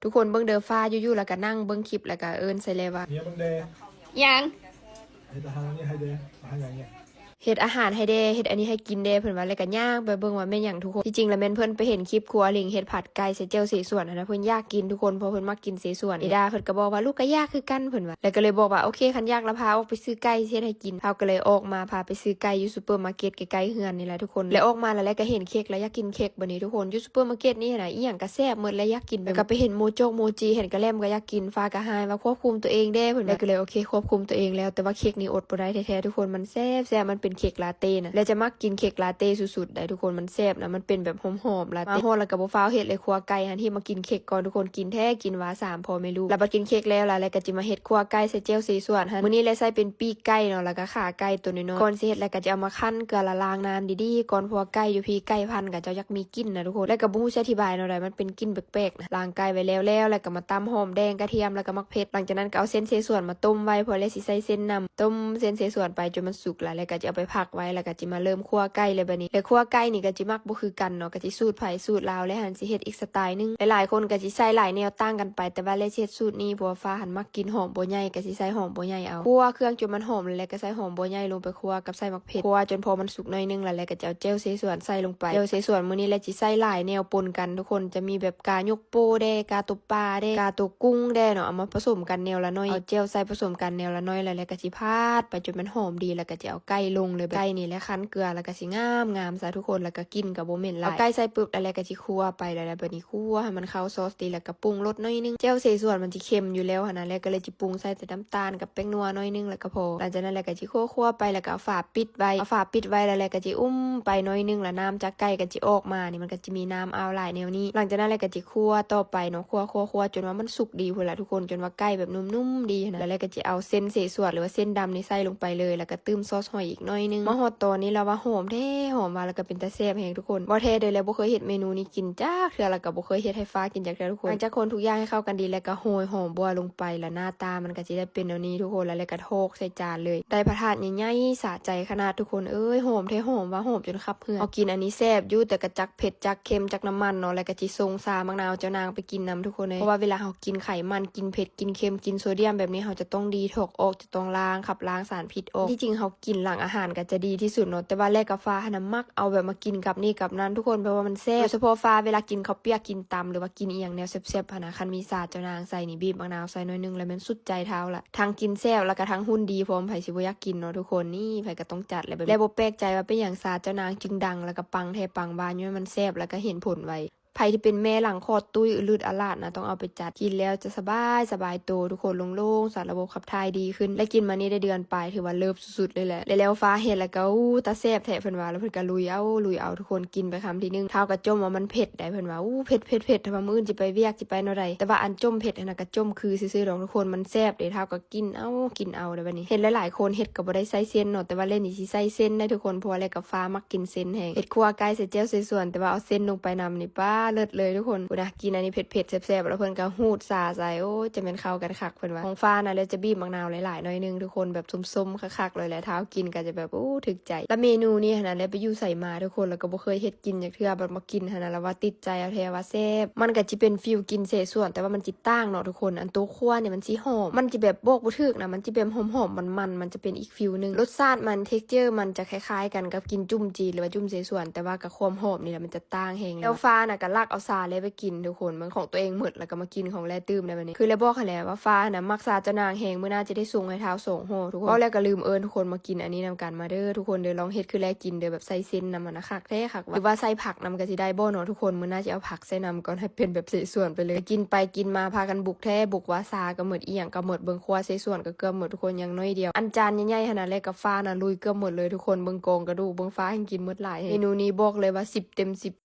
ທຸກຄົນເບິ່ງເດີ ຟ້າຢູ່ໆ ແລ້ວກໍນັ່ງເບິ່ງຄລິບ ແລ້ວກໍເອີ້ນໃສ່ແຫຼະວ່າ ເມຍເບິ່ງແດ່ ຫຍັງ? ເຮັດອາຫານອັນນີ້ໃຫ້ແດ່ ອາຫານຫຍັງນີ້? ເຮັດອາຫານໃຫ້ແດ່ ເຮັດອັນນີ້ໃຫ້ກິນແດ່ ເພິ່ນວ່າ. ແລ້ວກໍຍ່າງໄປເບິ່ງວ່າແມ່ນຫຍັງທຸກຄົນ. ທີ່ຈິງລະແມ່ນເພິ່ນໄປເຫັນຄລິບຄົວລິງເຮັດຜັດໄກ່ໃສ່ແຈ່ວເສສວນຫັ້ນນະ ເພິ່ນຢາກກິນທຸກຄົນ ເພາະເພິ່ນມັກກິນເສສວນ. ເອດາເພິ່ນກໍບອກວ່າ ລູກກໍຢາກຄືກັນ ເພິ່ນວ່າ. ແລ້ວກໍເລີຍບອກວ່າ ໂອເຄ ຄັນຢາກລະພາອອກໄປຊື້ໄກ່ເຮັດໃຫ້ກິນ. ເຮົາກໍເລີຍອອກມາ ພາໄປຊື້ໄກ່ຢູ່ຊຸບເປີມາເກັດໃກ້ໆເຮືອນນີ້ແຫຼະທຸກຄົນ. ແລ້ວອອກມາແລ້ວ ແລ້ວກໍເຫັນເຄັກ ແລ້ວຢາກກິນເຄັກ. ບັດນີ້ທຸກຄົນ ຢູ່ຊຸບເປີມາເກັດນີ້ຫັ້ນນະ ອີ່ຫຍັງກໍແຊບໝົດ ແລ້ວຢາກກິນ. ແລ້ວກໍໄປເຫັນໂມຈົກໂມຈິ ເຫັນກະແລັມກໍຢາກກິນ. ຟ້າກໍຮ້າຍວ່າ ຄວບຄຸມຕົວເອງແດ່ ເພິ່ນວ່າ. ແລ້ວກໍເລີຍ ໂອເຄ ຄວບຄຸມຕົວເອງແລ້ວ. ແຕ່ວ່າເຄັກນີ້ອົດບໍ່ໄດ້ແທ້ໆທຸກຄົນ ມັນແຊບໆ ມັນເປັນເຄັກລາເຕ້ນະ ແລະຈະມັກກິນເຄັກລາເຕ້ສຸດໆໄດ໋ທຸກຄົນ. ມັນແຊບນະ ມັນເປັນແບບຫອມໆລາເຕ້. ມາຮອດແລ້ວກໍບໍ່ຟ້າວເຮັດເລີຍ ຄົວໄກ່ຫັ້ນ ທີ່ມາກິນເຄັກກ່ອນທຸກຄົນ. ກິນແທ້ກິນວ່າ ສາມພໍ່ແມ່ລູກ. ແລ້ວບັດກິນເຄັກແລ້ວລະ ແລ້ວກໍຊິມາເຮັດຄົວໄກ່ໃສ່ແຈ່ວເສສວນຫັ້ນ. ມື້ນີ້ແຫຼະໃສ່ເປັນປີກໄກ່ເນາະ ແລ້ວກໍຂາໄກ່ໂຕນ້ອຍໆ. ກ່ອນຊິເຮັດແລ້ວກໍຈະເອົາມາຄັ້ນເກືອ ແລ້ວລ້າງນ້ຳດີໆກ່ອນ ເພາະວ່າໄກ່ຢູ່ພີ້ ໄກ່ພັນ ເຂົາເຈົ້າຢາກມີກິ່ນນະທຸກຄົນ. ແລ້ວກໍບໍ່ຮູ້ຊິອະທິບາຍແນວໃດ ມັນເປັນກິ່ນແປກໆນະ. ລ້າງໄກ່ໄວ້ແລ້ວໆ ແລ້ວກໍມາຕຳຫອມແດງ ກະທຽມ ແລ້ວກໍໝາກເຜັດ. ຫຼັງຈາກນັ້ນກໍເອົາເສັ້ນເສສວນມາຕົ້ມໄວ້ ເພາະແລ້ວຊິໃສ່ເສັ້ນນຳ. ຕົ້ມເສັ້ນເສສວນໄປຈົນມັນສຸກລະ ແລ້ວກໍຈະເອົາໄປພັກໄວ້ ແລ້ວກໍຈະມາເລີ່ມຂົ້ວໄກ່ເລີຍບັດນີ້. ແລ້ວຂົ້ວໄກ່ນີ້ກໍຈະມັກບໍ່ຄືກັນເນາະ ກໍຈະສູດໃຜສູດລາວແຫຼະ ຫັ້ນຊິເຮັດອີກສະໄຕໜຶ່ງ. ຫຼາຍໆຄົນກໍຊິໃສ່ຫຼາຍແນວຕ່າງກັນໄປ ແຕ່ວ່າແລ້ວຊິເຮັດສູດນີ້ ເພາະວ່າຟ້າຫັ້ນມັກກິນຫອມບົວໃຫຍ່ ກໍຊິໃສ່ຫອມບົວໃຫຍ່ເອົາ. ຂົ້ວເຄື່ອງຈົນມັນຫອມແລ້ວ ແລ້ວກໍໃສ່ຫອມບົວໃຫຍ່ລົງໄປ ຂົ້ວກັບໃສ່ໝາກ ເຜັດ ຂົ້ວຈົນພໍມັນສຸກໜ້ອຍໜຶ່ງລະ ແລ້ວກໍຈະເອົາແຈ່ວເສສວນໃສ່ລົງໄປ. ແຈ່ວເສສວນມື້ນີ້ແຫຼະຊິໃສ່ຫຼາຍແນວປົນກັນທຸກຄົນ ຈະມີແບບກາຍົກໂປ້ແດ່ ກາຕົວປາແດ່ ກາຕົວກຸ້ງແດ່ເນາະ ເອົາມາປະສົມກັນແນວລະໜ້ອຍ. ເອົາແຈ່ວໃສ່ປະສົມກັນແນວລະໜ້ອຍລະ ແລ້ວກໍຊິຜັດໄປຈົນມັນຫອມດີ ແລ້ວກໍຊິເອົາໄກ່ລົງເລີຍ. ໄກ່ນີ້ແຫຼະຄັ້ນເກືອ ແລ້ວກໍຊິງາມໆຊະທຸກຄົນ ແລ້ວກໍກິ່ນກໍບໍ່ເໝັນຫຼາຍ. ເອົາໄກ່ໃສ່ປຶບລະ ແລ້ວກໍຊິຂົ້ວໄປລະ ແລ້ວບັດນີ້ ຂົ້ວໃຫ້ມັນເຂົ້າຊອສດີ ແລ້ວກໍປຸງລົດໜ້ອຍໜຶ່ງ. ແຈ່ວເສສວນມັນຊິເຄັມຢູ່ແລ້ວຫັ້ນນະ ແລ້ວກໍເລີຍຊິປຸງໃສ່ແຕ່ນ້ຳຕານກັບແປ້ງນົວໜ້ອຍໜຶ່ງ ແລ້ວກໍພໍ. ຫຼັງຈາກນັ້ນແລ້ວກໍຊິຂົ້ວໆໄປ ແລ້ວກໍເອົາຝາປິດໄວ້. ເອົາຝາປິດໄວ້ແລ້ວ ແລ້ວກໍຊິອຸ່ມໄປໜ້ອຍໜຶ່ງ ແລ້ວນ້ຳຈາກໄກ່ກໍຊິອອກມານີ້ ມັນກໍຈະມີນ້ຳອາວຫຼາຍແນວນີ້. ຫຼັງຈາກນັ້ນແລ້ວກໍຊິຂົ້ວຕໍ່ໄປເນາະ ຂົ້ວໆໆ ຈົນວ່າມັນສຸກດີພຸ້ນລະທຸກຄົນ ຈົນວ່າໄກ່ແບບນຸ້ມໆດີຫັ້ນນະ. ແລ້ວກໍຊິເອົາເສັ້ນເສສວນ ຫຼືວ່າເສັ້ນດຳນີ້ໃສ່ລົງໄປເລີຍ ແລ້ວກໍຕື່ມຊອສຫອຍອີກໜ້ອຍໜຶ່ງ. ມາຮອດຕອນນີ້ລະວ່າຫອມແທ້ ຫອມວ່າ ແລ້ວກໍເປັນຕາແຊບແຮງທຸກຄົນ. ບໍ່ແທ້ເດີ ແລ້ວບໍ່ເຄີຍເຮັດເມນູນີ້ກິນຈັກເທື່ອ ແລ້ວກໍບໍ່ເຄີຍເຮັດໃຫ້ຟ້າກິນຈັກເທື່ອທຸກຄົນ. ຫຼັງຈາກຄົນທຸກຢ່າງໃຫ້ເຂົ້າກັນດີແລ້ວ ກໍໂຮຍຫອມບົວລົງໄປລະ ໜ້າຕາມັນກໍຊິໄດ້ເປັນແນວນີ້ທຸກຄົນ. ແລ້ວ ແລ້ວກໍຖອກໃສ່ຈານເລີຍ. ໄດ້ພະທາດໃຫຍ່ໆ ສະໃຈຂະໜາດທຸກຄົນເອີຍ. ຫອມແທ້ ຫອມວ່າ ຫອມຈົນຂັບເຫື່ອ. ເຮົາກິນອັນນີ້ແຊບຢູ່ ແຕ່ກໍຈັກເຜັດ ຈັກເຄັມ ຈັກນ້ຳມັນເນາະ ແລ້ວກໍຊິສົ່ງຊາໝາກນາວເຈົ້ານາງໄປກິນນຳທຸກຄົນເອີຍ. ເພາະວ່າເວລາເຮົາກິນໄຂມັນ ກິນເຜັດ ກິນເຄັມ ກິນໂຊດຽມແບບນີ້ ເຮົາຈະຕ້ອງດີທັອກອອກ ຈະຕ້ອງລ້າງ ຂັບລ້າງສານພິດອອກ. ທີ່ຈິງເຮົາ ກິນຫຼັງອາຫານກໍຈະດີທີ່ສຸດເນາະ ແຕ່ວ່າແລກກາຟາຫັ້ນນະ ມັກເອົາແບບມາກິນກັບນີ້ກັບນັ້ນທຸກຄົນ ແບບວ່າມັນແຊບ. ໂດຍສະເພາະຟ້າເວລາກິນເຂົ້າປຽກ ກິນຕຳ ຫຼືວ່າກິນອີ່ຫຍັງແນວແຊບໆຫັ້ນນະ ຄັນມີຊາເຈົ້ານາງໃສ່ນີ້ ບີບໝາກນາວໃສ່ໜ້ອຍໜຶ່ງ ແລ້ວແມ່ນສຸດໃຈທ້າວລະ. ທັງກິນແຊບ ແລ້ວກໍທັງຫຸ່ນດີພ້ອມ ໃຜຊິບໍ່ຢາກກິນເນາະທຸກຄົນ. ນີ້ໃຜກໍຕ້ອງຈັດແຫຼະແບບນີ້. ແລະບໍ່ແປກໃຈວ່າເປັນຫຍັງຊາເຈົ້ານາງຈຶ່ງດັງ ແລ້ວກໍປັງແທ້ປັງວ່າ ຍ້ອນມັນແຊບ ແລ້ວກໍເຫັນຜົນໄວ. ໃຜທີ່ເປັນແມ່ຫຼັງຄອດຕຸ້ຍ ອືດອາລາດນະ ຕ້ອງເອົາໄປຈັດ. ກິນແລ້ວຈະສະບາຍ ສະບາຍໂຕທຸກຄົນ ໂລ່ງໆ ສານລະບົບຂັບຖ່າຍດີຂຶ້ນ. ແລະກິນມານີ້ໄດ້ເດືອນປາຍ ຖືວ່າເລີບສຸດໆເລີຍແຫຼະ. ແລ້ວຟ້າເຫັນແລ້ວກໍ ອູ້ ຕາແຊບແທ້ ເພິ່ນວ່າ ແລ້ວເພິ່ນກໍລຸຍເອົາ ລຸຍເອົາທຸກຄົນ. ກິນໄປຄຳທີໜຶ່ງ ທ້າວກໍຈົ່ມວ່າມັນເຜັດໄດ໋ ເພິ່ນວ່າ ອູ້ ເຜັດ ເຜັດ ເຜັດ ຖ້າວ່າມື້ອື່ນຊິໄປວຽກ ຊິໄປແນວໃດ. ແຕ່ວ່າອັນຈົ່ມເຜັດຫັ້ນນະ ກໍຈົ່ມຄືຊື່ໆດອກທຸກຄົນ ມັນແຊບເດ້. ທ້າວກໍກິນເອົາ ກິນເອົາເດ້. ບັດນີ້ເຫັນຫຼາຍໆຄົນເຮັດກໍບໍ່ໄດ້ໃສ່ເສັ້ນເນາະ ແຕ່ວ່າແລນີ້ຊິໃສ່ເສັ້ນໄດ໋ທຸກຄົນ ເພາະວ່າແລກາຟາມັກ ກິນເສັ້ນແຮງ. ເຮັດຂົ້ວໄກ່ໃສ່ແຈ່ວເສສວນ ແຕ່ວ່າເອົາເສັ້ນລົງໄປນຳນີ້ ປ້າ ເລີດເລີຍທຸກຄົນ. ພຸ້ນນະ ກິນອັນນີ້ເຜັດໆແຊບໆ ແລ້ວເພິ່ນກໍຫູດຊາໃສ່. ໂອ້ຍ ຈະແມ່ນເຂົ້າກັນຄັກ ເພິ່ນວ່າ. ຂອງຟ້ານະ ແລ້ວຈະບີບໝາກນາວຫຼາຍໆໜ້ອຍໜຶ່ງທຸກຄົນ ແບບສົ້ມໆຄັກໆເລີຍແຫຼະ. ທ້າວກິນກໍຈະແບບ ໂອ້ ຖືກໃຈ. ລະເມນູນີ້ຫັ້ນນະ ແລ້ວໄປຢູ່ໃສມາທຸກຄົນ ແລ້ວກໍບໍ່ເຄີຍເຮັດກິນຈັກເທື່ອ ບັດມາກິນຫັ້ນນະ ແລ້ວວ່າຕິດໃຈເອົາແທ້ວ່າແຊບ. ມັນກໍຈະເປັນຟີລກິນເສສວນ ແຕ່ວ່າມັນຈະຕ່າງເນາະທຸກຄົນ. ອັນໂຕຂົ້ວນີ້ມັນຊິຫອມ ມັນຈະແບບບອກບໍ່ຖືກນະ ມັນຈະແບບຫອມໆ ມັນໆ ມັນຈະເປັນອີກຟີລໜຶ່ງ. ລົດຊາດມັນ ເທັກເຈີມັນຈະຄ້າຍໆກັນກັບກິນຈຸ້ມຈີນ ຫຼືວ່າຈຸ້ມເສສວນ ແຕ່ວ່າກັບຄວາມຫອມນີ້ລະ ມັນຈະຕ່າງແຮງ. ແລ້ວຟ້ານະກໍລັກເອົາຊາແລ້ວໄປກິນທຸກຄົນ ມັນຂອງຕົວເອງໝົດ ແລ້ວກໍມາກິນຂອງແລຕື່ມໄດ້ບັດນີ້. ຄືແລບອກຫັ້ນແຫຼະວ່າຟ້ານະມັກຊາເຈົ້ານາງແຮງ ມື້ໜ້າຈະໄດ້ສົ່ງໃຫ້ທ້າວສອງຫໍ່ທຸກຄົນ. ເວົ້າແລ້ວກໍລືມເອີ້ນທຸກຄົນມາກິນອັນນີ້ນຳກັນ ມາເດີທຸກຄົນເດີ ລອງເຮັດຄືແລກິນເດີ ແບບໃສ່ເສັ້ນນຳຫັ້ນນະ ຄັກແທ້ຄັກວ່າ. ຫຼືວ່າໃສ່ຜັກນຳກໍຊິໄດ້ບໍ່ເນາະທຸກຄົນ. ມື້ໜ້າຊິເອົາຜັກໃສ່ນຳກ່ອນ ໃຫ້ເປັນແບບເສສວນໄປເລີຍ. ກິນໄປກິນມາພາກັນບຸກແທ້ ບຸກວ່າຊາກໍໝົດ ອີ່ຫຍັງກໍໝົດ. ເບິ່ງຄົວເສສວນກໍເກືອບໝົດທຸກຄົນ ຍັງໜ້ອຍດຽວ. ອັນຈານໃຫຍ່ໆຫັ້ນນະ ແລກາຟານະລຸຍເກືອບໝົດເລີຍທຸກຄົນ. ເບິ່ງກອງກະດູກ ເບິ່ງຟ້າແຮ່ງກິນໝົດຫຼາຍແຮງ. ເມນູນີ້ບອກເລີຍວ່າສິບເຕັມສິບ